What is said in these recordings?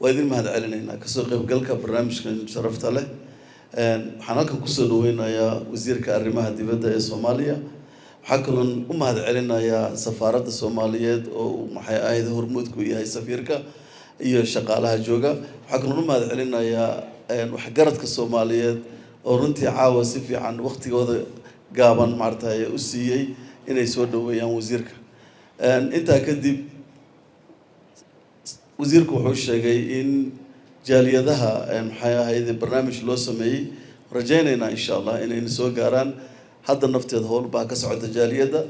Waa idin mahad celinaynaa kasoo qaybgalka barnaamijkan sharafta leh. Waxaan halkan kusoo dhaweynayaa wasiirka arrimaha dibadda ee Soomaaliya. Waxaa kaloon u mahad celinayaa safaaradda Soomaaliyeed oo uu, maxay ahayd, hormuudku yahay safiirka iyo shaqaalaha jooga. Waxaa kaloon u mahad celinayaa waxgaradka Soomaaliyeed oo runtii caawa si fiican waqtigooda gaaban maaragtay u siiyey inay soo dhaweeyaan wasiirka. Intaa kadib, wasiirku wuxuu sheegay in jaaliyadaha, maxay ahayd, barnaamij loo sameeyey. Rajaynaynaa, insha Allah, inayna soo gaaraan. Hadda nafteed howl baa ka socota jaaliyadda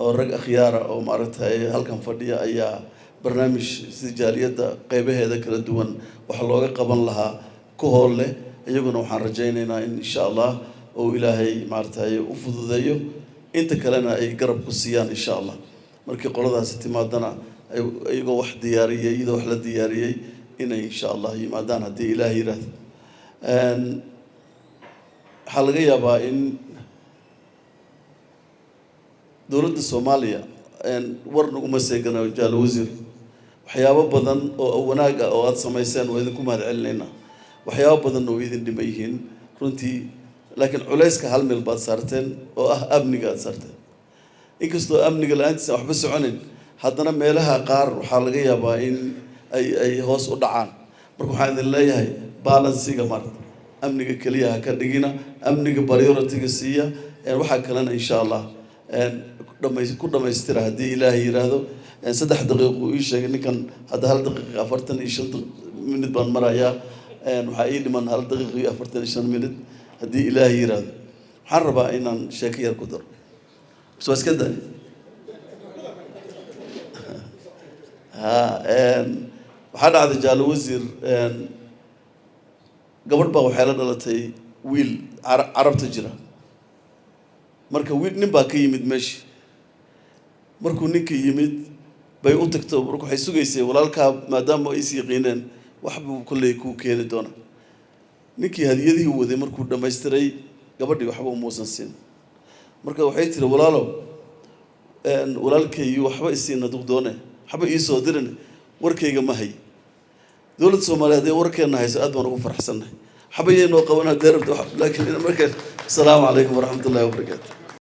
oo rag akhyaara oo maaragtay halkan fadhiya ayaa barnaamij si jaaliyadda qeybaheeda kala duwan wax looga qaban lahaa ku hool leh. Iyaguna waxaan rajaynaynaa in, insha Allah, uu Ilaahay maaragtay u fududeeyo, inta kalena ay garab ku siiyaan, insha Allah. Markii qoladaasi timaadana, iyagoo wax diyaariyey, iyadoo wax la diyaariyey, inay, insha Allah, yimaadaan haddii Ilaah yiraahdo. Waxaa laga yaabaa in dowladda Soomaaliya war naguma seegana. Jaalo wasiir, waxyaabo badan oo wanaag ah oo aada samayseen waa idinku mahad celinaynaa. Waxyaabo badanna way idin dhiman yihiin runtii, laakiin culayska hal meel baad saarteen oo ah amniga aad saarteen. Inkastoo amniga la-aantiisa waxba soconin, haddana meelaha qaar waxaa laga yaabaa in ay hoos u dhacaan. Marka waxaan idin leeyahay, balance-iga maarata amniga keliya ha ka dhigina, amniga priority-ga siiya, waxaa kalena, insha Allah, ku dhamaystira haddii Ilaahay yiraahdo. 3 daqiiq uu ii sheegay ninkan. Hadda 1 daqiiqa 45 minid baan marayaa. Waxaa ii dhiman 1 daqiiq iyo 45 minid haddii Ilaahay yiraahdo. Waxaan rabaa inaan sheeko yar ku daro, bas waa iska daay. Ha, waxaa dhacday, jaalo wasiir, gabadh baa waxay la dhalatay wiil Carabta jira. Marka wiil nin baa ka yimid meeshii. Markuu ninka yimid bay u tagto. Marka waxay sugaysay walaalkaa, maadaama ay is yaqiineen, wax buu kolley kuu keeni doona. Ninkii hadiyadihii waday markuu dhammaystiray, gabadhii waxba umuusan siin. Marka waxay tiri, "Walaalow, walaalkayyu waxba isiina duqdoone, waxba iisoo dirin, warkayga ma hay." Dowladda Soomaaliya hadday warkeena hayso, aad baan ugu faraxsannahay. Waxba yaynoo qaban haddee rabto, laakiin marka asalaamu calaykum waraxmat ullahi wabarakaatu.